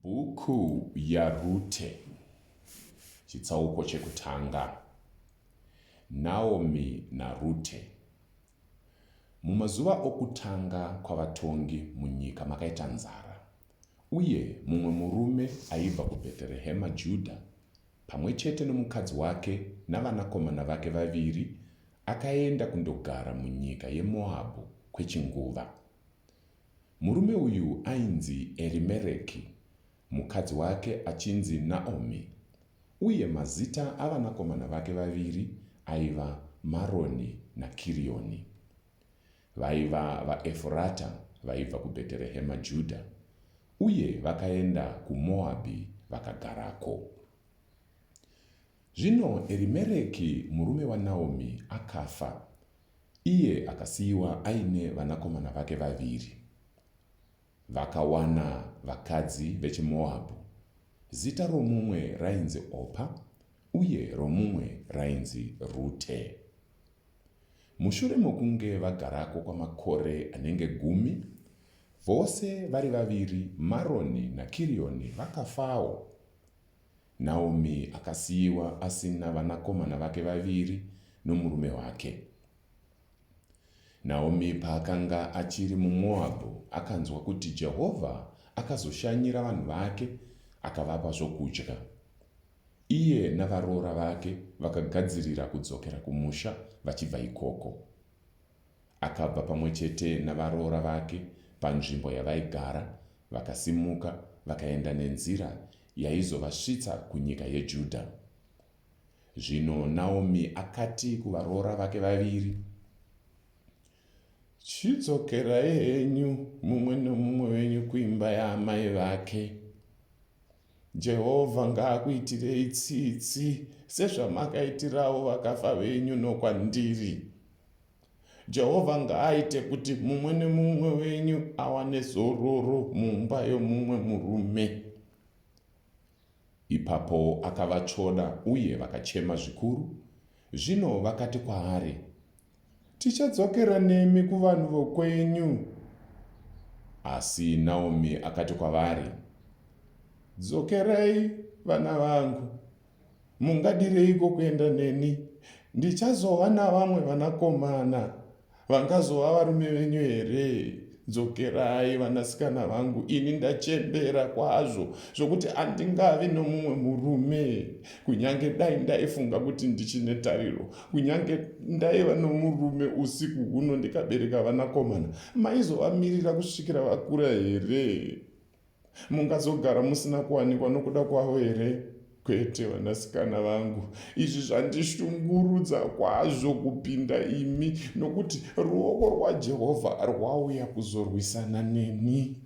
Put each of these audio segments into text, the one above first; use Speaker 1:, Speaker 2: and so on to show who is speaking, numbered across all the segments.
Speaker 1: Bhuku yaRute, chitsauko chekutanga. Naomi naRute. Mumazuva okutanga kwavatongi munyika makaita nzara, uye mumwe murume aibva kuBheterehema Judha, pamwe chete nomukadzi wake navanakomana vake vaviri, akaenda kundogara munyika yeMoabhu kwechinguva. Murume uyu ainzi Erimereki, mukadzi wake achinzi Naomi, uye mazita avanakomana vake vaviri aiva Maroni naKirioni. Vaiva vaEfurata vaibva kuBheterehema Judha, uye vakaenda kuMoabhi vakagarako. Zvino Erimereki murume waNaomi akafa, iye akasiyiwa aine vanakomana vake vaviri. Vakawana vakadzi vechiMoabhu, zita romumwe rainzi Opa uye romumwe rainzi Rute. Mushure mokunge vagarako kwamakore anenge gumi, vose vari vaviri Maroni naKirioni vakafawo. Naomi akasiyiwa asina vanakomana vake vaviri nomurume wake. Naomi paakanga achiri muMoabhu, akanzwa kuti Jehovha akazoshanyira vanhu vake akavapa zvokudya. Iye navaroora vake vakagadzirira kudzokera kumusha vachibva ikoko. Akabva pamwe chete navaroora vake panzvimbo yavaigara, vakasimuka vakaenda nenzira yaizovasvitsa kunyika yeJudha. Zvino Naomi akati kuvaroora vake vaviri, Chidzokerai henyu mumwe nomumwe wenyu kuimba yaamai vake. Jehovha ngaakuitirei tsitsi sezvamakaitirawo vakafa venyu nokwandiri. Jehovha ngaaite kuti mumwe nemumwe wenyu awane zororo mumba yomumwe murume. Ipapo akavatsvoda uye vakachema zvikuru. Zvino vakati kwaari, Tichadzokera nemi kuvanhu vokwenyu. Asi Naomi akati kwavari, Dzokerai, vana vangu. Mungadireiko kuenda neni? Ndichazova navamwe vanakomana vangazova varume venyu here? Dzokerai, vanasikana vangu, ini ndachembera kwazvo zvokuti handingavi nomumwe murume. Kunyange dai ndaifunga kuti ndichine tariro, kunyange ndaiva nomurume usiku huno ndikabereka vanakomana, maizovamirira kusvikira vakura here? Mungazogara musina kuwanikwa nokuda kwavo here? Kwete, vanasikana vangu, izvi zvandishungurudza kwazvo kupinda imi, nokuti ruoko rwaJehovha rwauya kuzorwisana neni.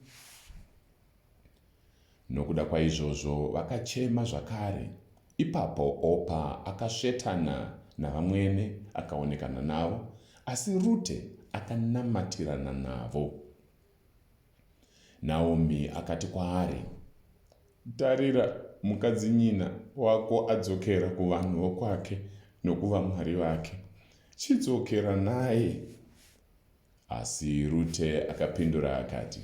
Speaker 1: Nokuda kwaizvozvo vakachema zvakare. Ipapo Opa akasvetana navamwene akaonekana navo, asi Rute akanamatirana navo. Naomi akati kwaari, Tarira, mukadzinyina wako adzokera kuvanhu vokwake nokuvamwari vake. Chidzokera naye. Asi Rute akapindura akati,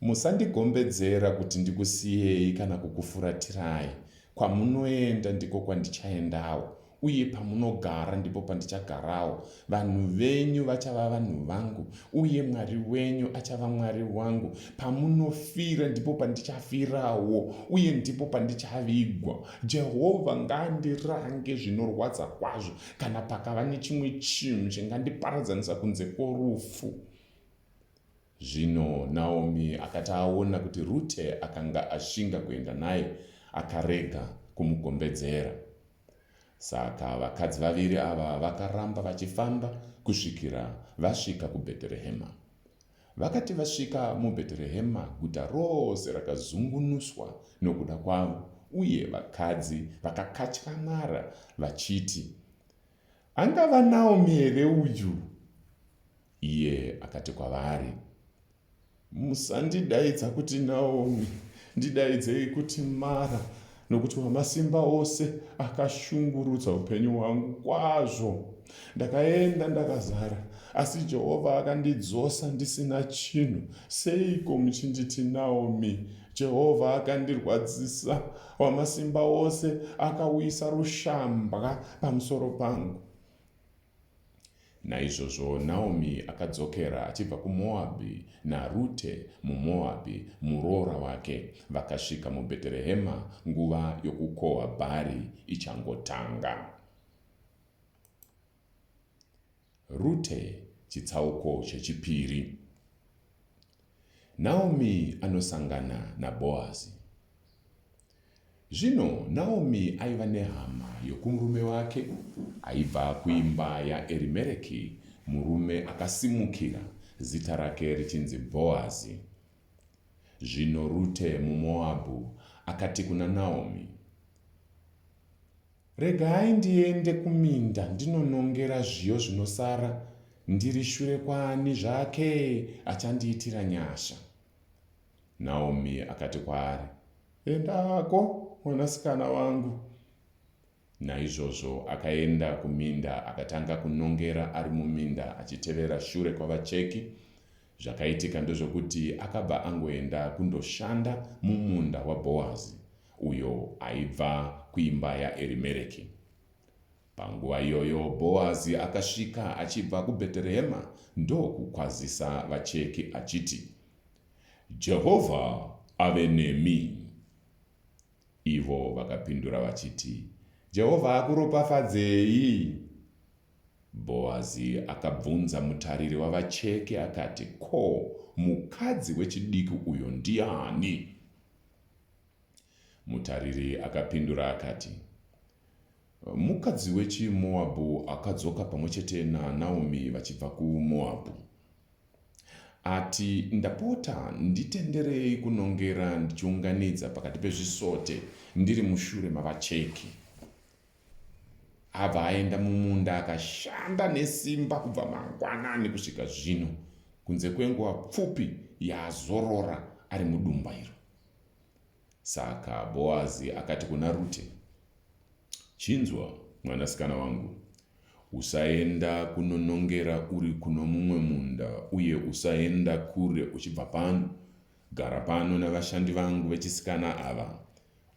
Speaker 1: Musandigombedzera kuti ndikusiyei kana kukufuratirai. Kwamunoenda ndiko kwandichaendawo, uye pamunogara ndipo pandichagarawo. Vanhu venyu vachava vanhu vangu, uye Mwari wenyu achava Mwari wangu. Pamunofira ndipo pandichafirawo, uye ndipo pandichavigwa. Jehovha ngaandirange zvinorwadza kwazvo kana pakava nechimwe chinhu chingandiparadzanisa kunze kworufu. Zvino Naomi akati aona kuti Rute akanga ashinga kuenda naye, akarega kumugombedzera. Saka vakadzi vaviri ava vakaramba vachifamba kusvikira vasvika kuBheterehema. Vakati vasvika muBheterehema, guta rose rakazungunuswa nokuda kwavo, uye vakadzi vakakatyamara vachiti, Angava Naomi here uyu? Iye akati kwavari, Musandidaidza kuti Naomi, ndidaidzei kuti Mara, nokuti Wamasimba Ose akashungurudza upenyu hwangu kwazvo. Ndakaenda ndakazara, asi Jehovha akandidzosa ndisina chinhu. Seiko muchinditi Naomi? Jehovha akandirwadzisa, Wamasimba Ose akauyisa rushambwa pamusoro pangu. Naizvozvo Naomi akadzokera achibva kuMoabhi naRute muMoabhi, muroora wake, vakasvika muBheterehema nguva yokukohwa bhari ichangotanga. Rute chitsauko chechipiri. Naomi anosangana naBhoazi. Zvino Naomi aiva nehama yokumurume wake aibva kuimba yaErimereki, murume akasimukira, zita rake richinzi Bhoazi. Zvino Rute muMoabhu akati kuna Naomi, Regai ndiende kuminda ndinonongera zviyo zvinosara, ndiri shure kwaani zvake achandiitira nyasha. Naomi akati kwaari, Enda hako, mwanasikana wangu. Naizvozvo akaenda kuminda akatanga kunongera ari muminda achitevera shure kwavacheki. Zvakaitika ndezvokuti akabva angoenda kundoshanda mumunda waBhoazi, uyo aibva kuimba yaErimereki. Panguva iyoyo Bhoazi akasvika achibva kuBheterehema ndokukwazisa vacheki achiti, Jehovha ave nemi. Ivo vakapindura vachiti, Jehovha akuropafadzei. Bhoazi akabvunza mutariri wavacheki akati, Ko, mukadzi wechidiki uyo ndiani? Mutariri akapindura akati, Mukadzi wechiMoabhu akadzoka pamwe chete naNaomi vachibva kuMoabhu. Ati, Ndapota, nditenderei kunongera ndichiunganidza pakati pezvisote ndiri mushure mavacheki. Abva aenda mumunda akashanda nesimba kubva mangwanani kusvika zvino, kunze kwenguva pfupi yaazorora ari mudumba iro. Saka Bhoazi akati kuna Rute, Chinzwa, mwanasikana wangu, usaenda kunonongera uri kuno mumwe munda uye usaenda kure uchibva pano. Gara pano navashandi vangu vechisikana ava,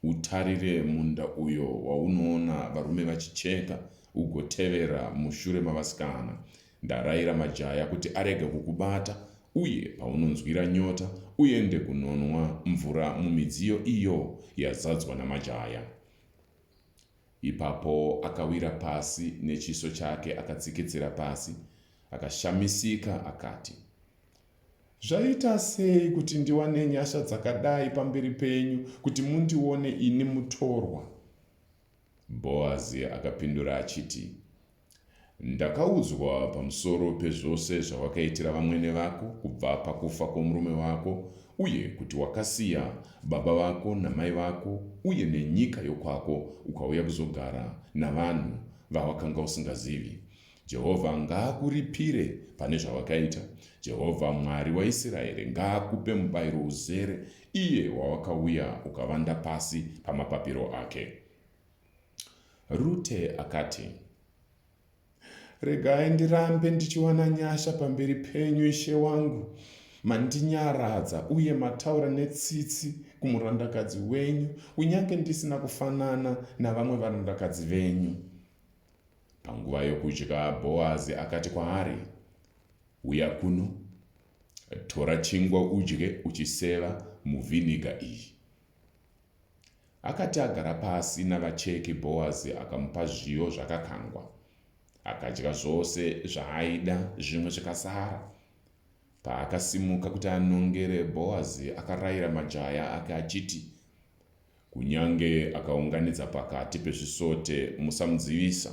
Speaker 1: utarire munda uyo waunoona varume vachicheka, ugotevera mushure mavasikana. Ndaraira majaya kuti arege kukubata, uye paunonzwira nyota, uende kunonwa mvura mumidziyo iyo yazadzwa namajaya. Ipapo akawira pasi nechiso chake akatsikitsira pasi, akashamisika akati, Zvaita sei kuti ndiwane nyasha dzakadai pamberi penyu, kuti mundione ini mutorwa? Bhoazi akapindura achiti, Ndakaudzwa pamusoro pezvose zvawakaitira vamwene vako kubva pakufa kwomurume wako, uye kuti wakasiya baba vako namai vako uye nenyika yokwako ukauya kuzogara navanhu vawakanga usingazivi. Jehovha ngaakuripire pane zvawakaita. Jehovha Mwari waIsraeri ngaakupe mubayiro uzere, iye wawakauya ukavanda pasi pamapapiro ake. Rute akati, Regai ndirambe ndichiwana nyasha pamberi penyu, ishe wangu. Mandinyaradza uye mataura netsitsi kumurandakadzi wenyu, kunyange ndisina kufanana navamwe varandakadzi venyu. Panguva yokudya, Bhoazi akati kwaari, Uya kuno, tora chingwa udye uchiseva muvhiniga iyi. Akati agara pasi navacheki, Bhoazi akamupa zviyo zvakakangwa. Akadya zvose zvaaida, zvimwe zvikasara. Paakasimuka kuti anongere, Bhoazi akarayira majaya ake achiti, Kunyange akaunganidza pakati pezvisote, musamudzivisa,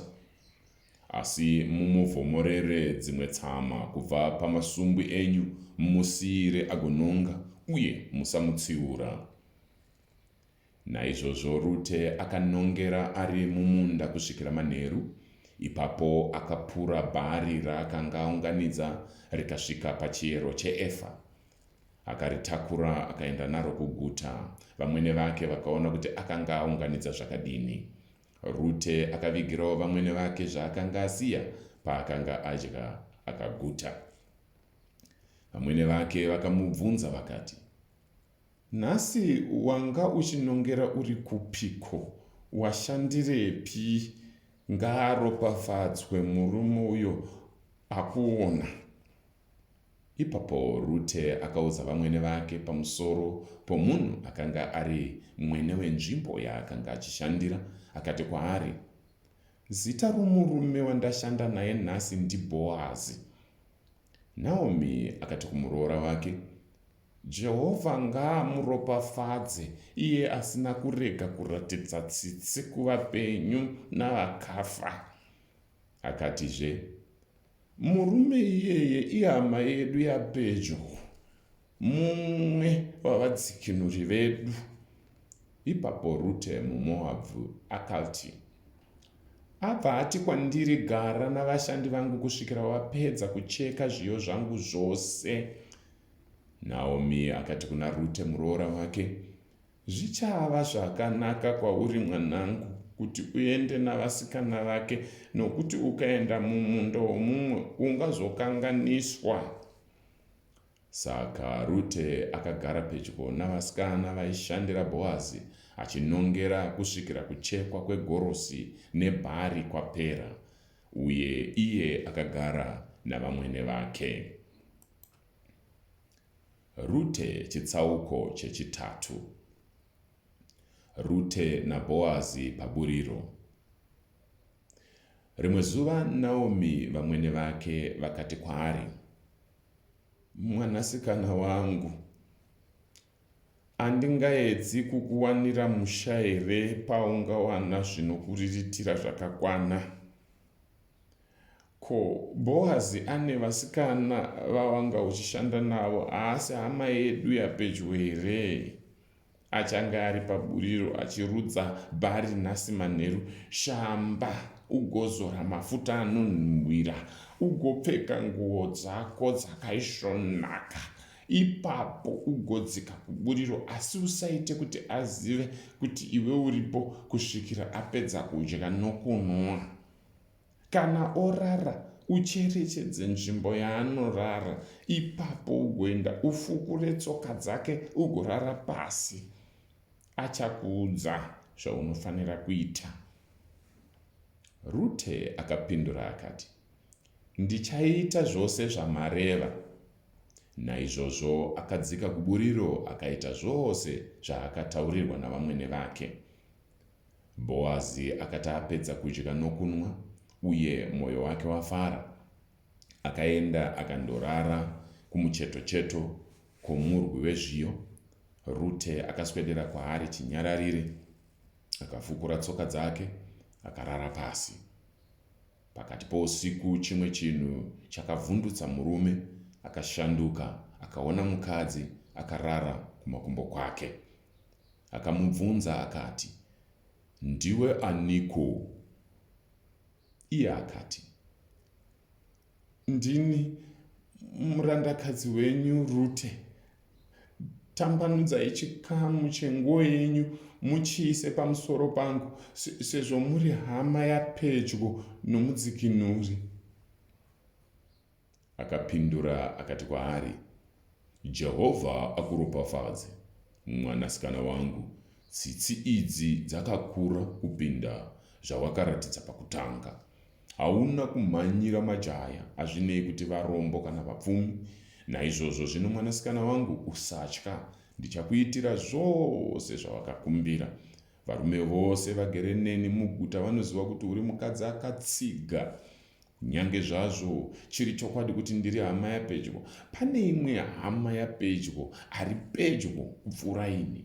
Speaker 1: asi mumuvhomorere dzimwe tsama kubva pamasumbu enyu mumusiyire agononga, uye musamutsiura. Naizvozvo Rute akanongera ari mumunda kusvikira manheru. Ipapo akapura bhari raakanga aunganidza rikasvika pachiyero cheefa. Akaritakura akaenda naro kuguta. Vamwene vake vakaona kuti akanga aunganidza zvakadini. Rute akavigirawo vamwene vake zvaakanga asiya paakanga adya akaguta. Vamwene vake vakamubvunza vakati, Nhasi wanga uchinongera uri kupiko? Washandirepi? Ngaaropafadzwe murume uyo akuona. Ipapo Rute akaudza vamwene vake pamusoro pomunhu akanga ari mwene wenzvimbo yaakanga achishandira, akati kwaari, Zita romurume wandashanda naye nhasi ndiBhoazi. Naomi akati kumuroora wake, Jehovha ngaamuropafadze iye asina kurega kuratidza tsitsi kuvapenyu navakafa. Akatizve, Murume iyeye ihama yedu yapedyo, mumwe wavadzikinuri vedu. Ipapo Rute muMoabhu akati, Abva ati kwandiri, Gara navashandi vangu kusvikira wapedza kucheka zviyo zvangu zvose. Naomi akati kuna Rute muroora wake, Zvichava zvakanaka kwauri mwanangu kuti uende navasikana vake nokuti ukaenda mumunda womumwe ungazokanganiswa. Saka Rute akagara pedyo navasikana vaishandira Bhoazi achinongera kusvikira kuchekwa kwegorosi nebhari kwapera, uye iye akagara navamwene vake. Rute chitsauko chechitatu. Rute naBhoazi paburiro. Rimwe zuva Naomi vamwene vake vakati kwaari, Mwanasikana wangu, handingaedzi kukuwanira musha here paungawana zvinokuriritira zvakakwana? Ko Bhoazi ane vasikana vawanga uchishanda navo haasi hama yedu yapedyo here? Achange ari paburiro achirutsa bhari nhasi manheru. Shamba ugozora mafuta anonhuhwira, ugopfeka nguo dzako dzakaisvonaka. Ipapo ugodzika kuburiro, asi usaite kuti azive kuti iwe uripo kusvikira apedza kudya nokunwa. Kana orara, ucherechedze nzvimbo yaanorara, ipapo ugoenda ufukure tsoka dzake ugorara pasi. Achakuudza zvaunofanira kuita. Rute akapindura akati, Ndichaita zvose zvamareva. Naizvozvo akadzika kuburiro akaita zvose zvaakataurirwa navamwene vake. Bhoazi akati apedza kudya nokunwa uye mwoyo wake wafara, akaenda akandorara kumuchetocheto kwomurwi wezviyo. Rute akaswedera kwaari chinyararire, akafukura tsoka dzake, akarara pasi. Pakati pousiku chimwe chinhu chakavhundutsa murume, akashanduka akaona mukadzi akarara kumakumbo kwake. Akamubvunza akati, Ndiwe aniko? Iye akati, Ndini murandakadzi wenyu Rute. Tambanudzai chikamu chenguo yenyu muchiise pamusoro pangu, sezvo muri hama yapedyo nomudzikinuri. Akapindura akati kwaari, Jehovha akuropafadze, mwanasikana wangu, tsitsi idzi dzakakura kupinda zvawakaratidza pakutanga. Hauna kumhanyira majaya, hazvinei kuti varombo kana vapfumi. Naizvozvo zvino, mwanasikana wangu, usatya, ndichakuitira zvose zvawakakumbira. Varume vose vagere neni muguta vanoziva kuti uri mukadzi akatsiga. Kunyange zvazvo chiri chokwadi kuti ndiri hama yapedyo, pane imwe hama yapedyo ari pedyo kupfuura ini.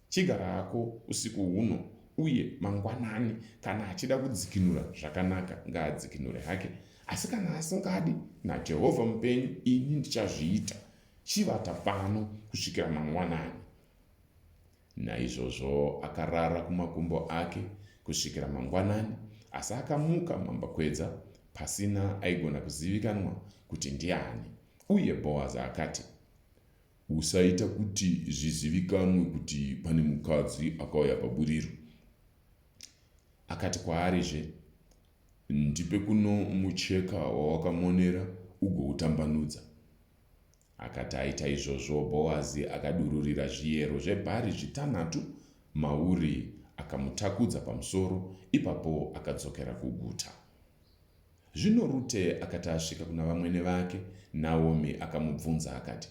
Speaker 1: Chigara hako usiku huno, uye mangwanani kana achida kudzikinura zvakanaka, ngaadzikinure hake. Asi kana asingadi, naJehovha mupenyu, ini ndichazviita. Chivata pano kusvikira mangwanani. Naizvozvo akarara kumakumbo ake kusvikira mangwanani, asi akamuka mambakwedza pasina aigona kuzivikanwa kuti ndiani. Uye Bhoazi akati,
Speaker 2: Usaita kuti zvizivikanwe kuti pane mukadzi akauya paburiro.
Speaker 1: Akati kwaarizve,
Speaker 2: Ndipe kuno mucheka wawakamonera ugoutambanudza.
Speaker 1: Akati aita izvozvo, Bhoazi akadururira zviyero zvebhari zvitanhatu mauri akamutakudza pamusoro, ipapo akadzokera kuguta. Zvino Rute akati asvika kuna vamwene vake, Naomi akamubvunza akati,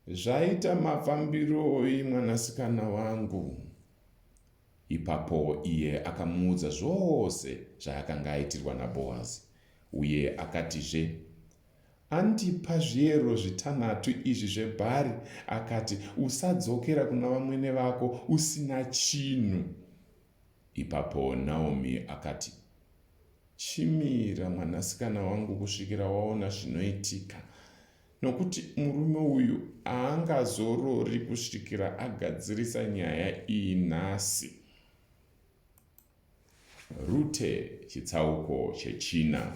Speaker 1: Zvaita mafambiroi mwanasikana wangu? Ipapo iye akamuudza zvose zvaakanga aitirwa naBhoazi, uye akatizve, Andipa zviyero zvitanhatu izvi zvebhari, akati, Usadzokera kuna vamwene vako usina chinhu. Ipapo Naomi akati, Chimira, mwanasikana wangu, kusvikira waona zvinoitika, nokuti murume uyu haangazorori kusvikira agadzirisa nyaya iyi nhasi. Rute chitsauko chechina.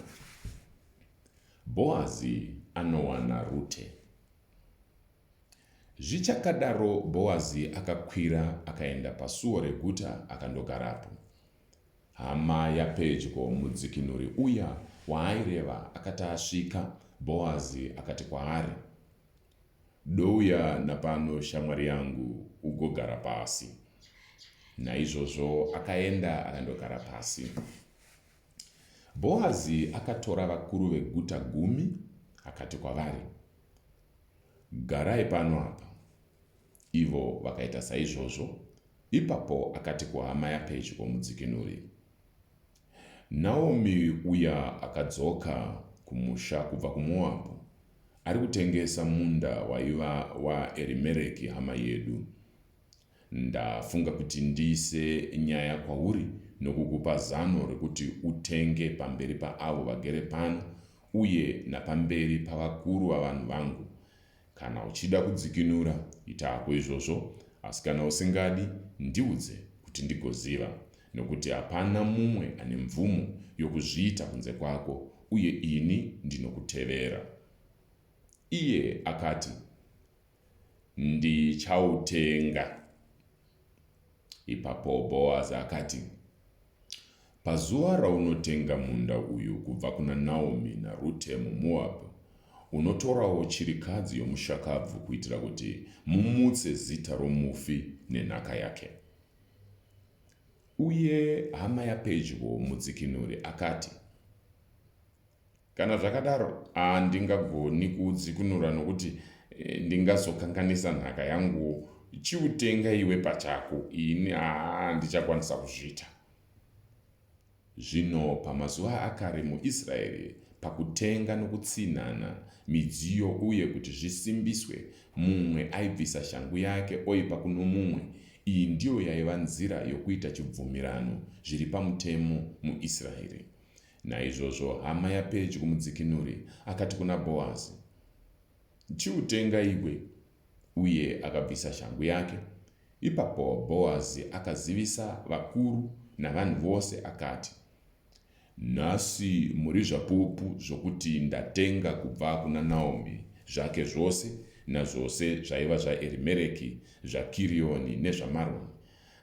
Speaker 1: Bhoazi anowana Rute. Zvichakadaro Bhoazi akakwira akaenda pasuo reguta akandogarapo. Hama yapedyo mudzikinuri uya waaireva akati asvika, Bhoazi akati kwaari, Douya napano shamwari yangu ugogara pasi. Naizvozvo akaenda akandogara pasi. Bhoazi akatora vakuru veguta gumi akati kwavari, Garai pano apa. Ivo vakaita saizvozvo. Ipapo akati kuhama yapedyo mudzikinuri, Naomi uya akadzoka kumusha kubva kuMoabhu, ari kutengesa munda waiva waErimereki hama yedu. Ndafunga kuti ndiise nyaya kwauri nokukupa zano rokuti utenge pamberi paavo vagere pano uye napamberi pavakuru vavanhu vangu. Kana uchida kudzikinura, ita hako izvozvo, asi kana usingadi, ndiudze, kuti ndigoziva, nokuti hapana mumwe ane mvumo yokuzviita kunze kwako, uye ini ndinokutevera. Iye akati, Ndichautenga. Ipapo Bhoazi akati, Pazuva raunotenga munda uyu kubva kuna Naomi naRute muMoabhu, unotorawo chirikadzi yomushakabvu kuitira kuti mumutse zita romufi nenhaka yake. Uye hama yapedyo mudzikinuri akati, Kana zvakadaro, handingagoni kuudzikinura nokuti eh, ndingazokanganisa nhaka yanguwo. Chiutenga iwe pachako, ini handichakwanisa kuzviita. Zvino pamazuva akare muIsraeri, pakutenga nokutsinhana midziyo uye kuti zvisimbiswe, mumwe aibvisa shangu yake oipa kuno mumwe. Iyi ndiyo yaiva nzira yokuita chibvumirano zviri pamutemo muIsraeri. Naizvozvo hama yapedyo mudzikinuri akati kuna Bhoazi, Chiutenga iwe. Uye akabvisa shangu yake. Ipapo Bhoazi akazivisa vakuru navanhu vose akati, Nhasi muri zvapupu zvokuti ndatenga kubva kuna Naomi zvake zvose nazvose zvaiva zvaErimereki, zvaKirioni nezvaMaroni.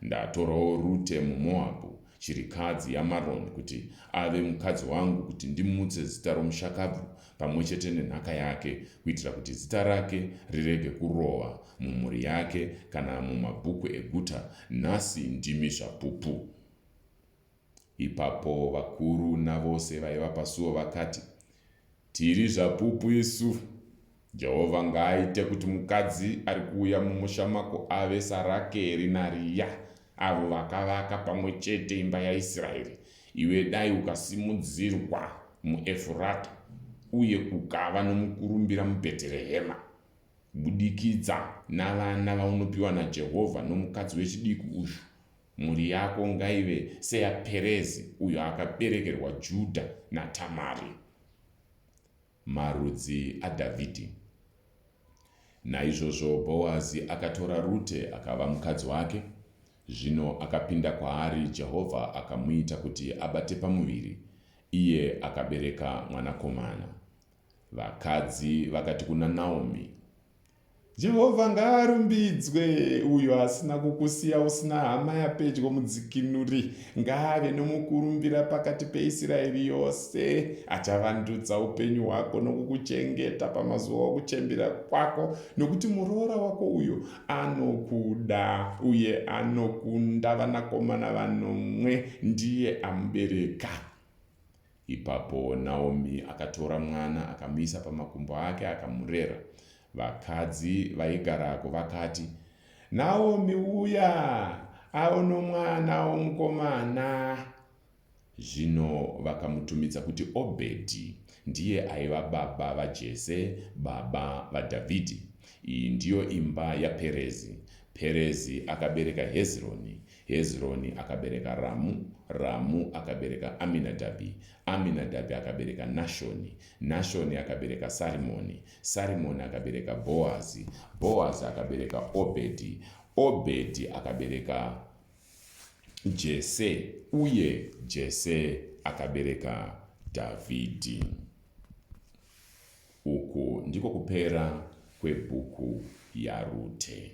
Speaker 1: Ndatorawo Rute muMoabhu, chirikadzi yaMaroni, kuti ave mukadzi wangu, kuti ndimutse zita romushakabvu pamwe chete nenhaka yake, kuitira kuti zita rake rirege kurova mumhuri yake kana mumabhuku eguta. Nhasi ndimi zvapupu. Ipapo vakuru navose vaiva pasuo vakati, Tiri zvapupu isu. Jehovha ngaaite kuti mukadzi ari kuuya mumusha mako ave saRakeri naRiya, avo vakavaka pamwe chete imba yaIsraeri. Iwe dai ukasimudzirwa muEfurata uye ukava nomukurumbira muBheterehema. Kubudikidza navana vaunopiwa naJehovha nomukadzi wechidiki uyu, mhuri yako ngaive seyaPerezi uyo akaberekerwa Judha naTamari. Marudzi aDhavhidhi. Naizvozvo Bhoazi akatora Rute akava mukadzi wake. Zvino akapinda kwaari, Jehovha akamuita kuti abate pamuviri, iye akabereka mwanakomana. Vakadzi vakati kuna Naomi, Jehovha ngaarumbidzwe, uyo asina kukusiya usina hama yapedyo mudzikinuri. Ngaave nomukurumbira pakati peIsraeri yose. Achavandudza upenyu hwako nokukuchengeta pamazuva okuchembera kwako, nokuti muroora wako uyo anokuda uye anokunda vanakomana vanomwe ndiye amubereka. Ipapo Naomi akatora mwana akamuisa pamakumbo ake akamurera. Vakadzi vaigarako vakati, Naomi uya aono mwana womukomana. Zvino vakamutumidza kuti Obhedhi, ndiye aiva baba vaJese, baba vaDhavhidhi. Iyi ndiyo imba yaPerezi. Perezi akabereka Hezironi, Hezironi akabereka Ramu, Ramu akabereka Aminadhabhi, Aminadhabhi akabereka Nashoni, Nashoni akabereka Sarimoni, Sarimoni akabereka Bhoazi, Bhoazi akabereka Obhedhi, Obhedhi akabereka Jese, uye Jese akabereka Dhavhidhi. Uku ndiko kupera kwebhuku yaRute.